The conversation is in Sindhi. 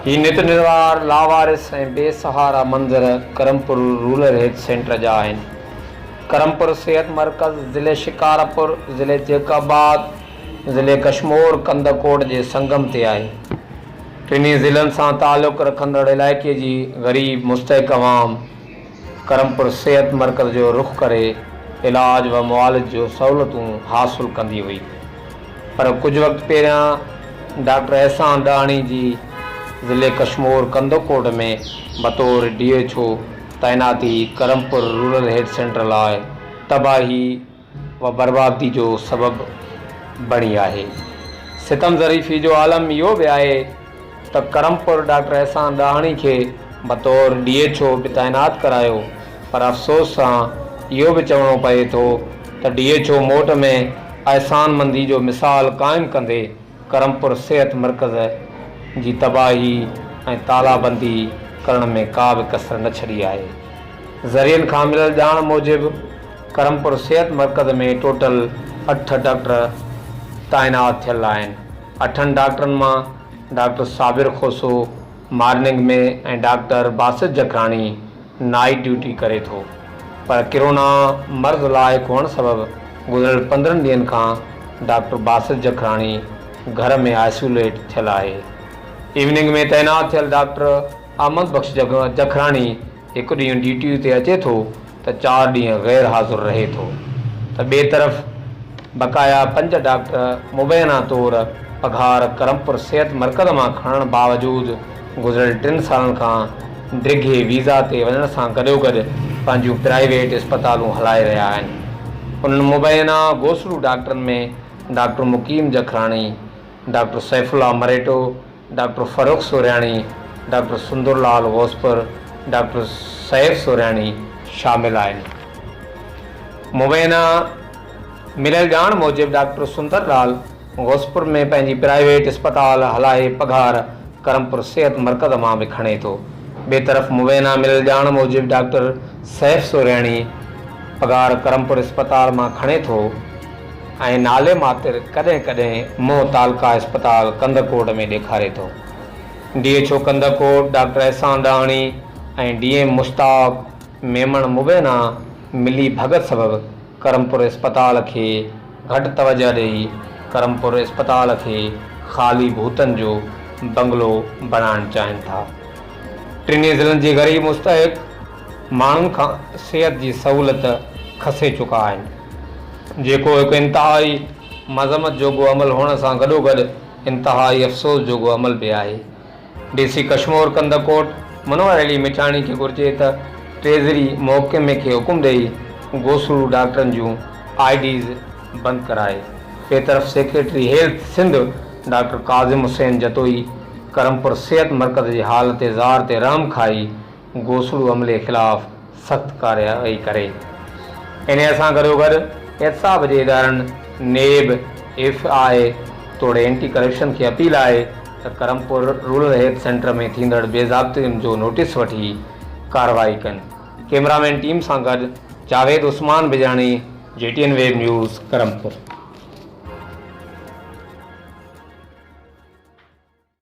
هي نت نروار، لاوارث ۽ بي سهارا منظر ڪرمپور رورل هيلٿ سينٽر جا آهن. ڪرمپور صحت مرڪز ضلعي شڪارپور، ضلعي جيڪب آباد، ضلعي ڪشمور ڪنڌڪوٽ جي سنگم تي آهي. ٽنهي ضلعن سان تعلق رکندڙ علائقي جي غريب مستحق عوام ڪرمپور صحت مرڪز جو رخ ڪري علاج و معالج جو سهولتون حاصل ڪندي هئي. پر ڪجهه وقت پهريان ڊاڪٽر احسان ڏاهڻي جي ضلعي ڪشمور ڪنڌڪوٽ ۾ بطور ڊي ايڇ او تعيناتي ڪرمپور رورل هيلٿ سينٽر لاء تباهي و بربادي جو سبب بڻي آهي. ستم ظريفي جو عالم اهو به آهي ته ڪرمپور ڊاڪٽر احسان ڏاهاڻي کي بطور ڊي ايڇ او به تعينات ڪرايو پر افسوس سان اهو به چوڻو پئي ٿو ته ڊي ايڇ او موٽ ۾ احسان مندي جو مثال قائم ڪندي ڪرمپور صحت مرڪز جي تباهي ۽ تالا بندي ڪرڻ ۾ ڪا به ڪسر نه ڇڏي آهي. ذريعن کان مليل ڄاڻ موجب ڪرمپور صحت مرڪز ۾ ٽوٽل اٺ ڊاڪٽر تعينات ٿيل آهن. اٺن ڊاڪٽرن مان doctor Sabir Khoso morning ۾ ۽ doctor Basit Jakhrani night duty ڪري ٿو پر ڪرونا مرض لاحق هئڻ سبب گذريل 15 ڏينهن کان ڊاڪٽر باسط جکراڻي گهر ۾ آئسوليٽ ٿيل آهي. ايوننگ ۾ تعينات ٿيل ڊاڪٽر احمد بخش جکراڻي هڪ ڏينهن ڊيوٽي تي اچي ٿو ته چار ڏينهن غير حاضر رهي ٿو ته ٻئي طرف بقايا پنج ڊاڪٽر مبينا طور پگهار ڪرمپور صحت مرڪز مان کڻڻ باوجود گذريل ٽن سالن کان ڊگهي ويزا تي وڃڻ سان گڏوگڏ پنهنجون پرائيويٽ اسپتالون هلائي رهيا آهن. انهن مبينا گوسڙو ڊاڪٽرن ۾ doctor Muqeem Jakhrani, doctor Saifullah Marito, doctor Farrukh Soriani, doctor Sundar Lal Gauspur, doctor Saif Soriani شامل آهن. مبينا مليل ڄاڻ موجب ڊاڪٽر سندر لال غوثپور ۾ پنهنجي پرائيويٽ اسپتال هلائي پگهار ڪرمپور صحت مرڪز مان به کڻي ٿو. ٻئي طرف مبينا مليل ڄاڻ موجب ڊاڪٽر سيف سورياڻي پگهار ڪرمپور اسپتال مان کڻي ٿو. ۽ نالي ماتر ڪڏهن ڪڏهن منهن تعلقه اسپتال ڪنڌڪوٽ ۾ ڏيکاري ٿو. D H O Kandhkot doctor Ehsan Dahani ۽ D M Mushtaq Memon مبينا ملي ڀڳت سبب ڪرمپور اسپتال کي گهٽ توجهه ڏئي ڪرمپور اسپتال کي خالي ڀوتن جو بنگلو بڻائڻ چاهين ٿا. ٽنهي ضلعن جي غريب مستحق ماڻهن کان صحت جي سهولت کسي چڪا آهن. جيڪو هڪ انتهائي مذمت جوڳو عمل هئڻ سان گڏوگڏ انتهائي افسوس جوڳو عمل به آهي. ڊي سي ڪشمور ڪنڌڪوٽ منور علي مٺاڻي کي گهرجي ته ٽريزري محڪمي کي حڪم ڏئي گوسڙو ڊاڪٽرن جون I Ds بند ڪرائي. ٻئي طرف secretary health Sindh doctor Kazim Hussain Jatoi Karampur صحت مرڪز جي حال تي زار تي رحم کائي گوسڙو عملي خلاف سخت ڪارروائي ڪري. انهيء سان گڏوگڏ احتساب جي ادارن نيب، ايف I اي توڙي اينٽي ڪرپشن کي اپيل آهي ته ڪرمپور رورل هيلٿ سينٽر ۾ ٿيندڙ بي ضابطگين جو نوٽيس وٺي ڪارروائي ڪن. ڪئميرا مين ٽيم سان گڏ Javed Usman Bijani, G T N web news, Karampur.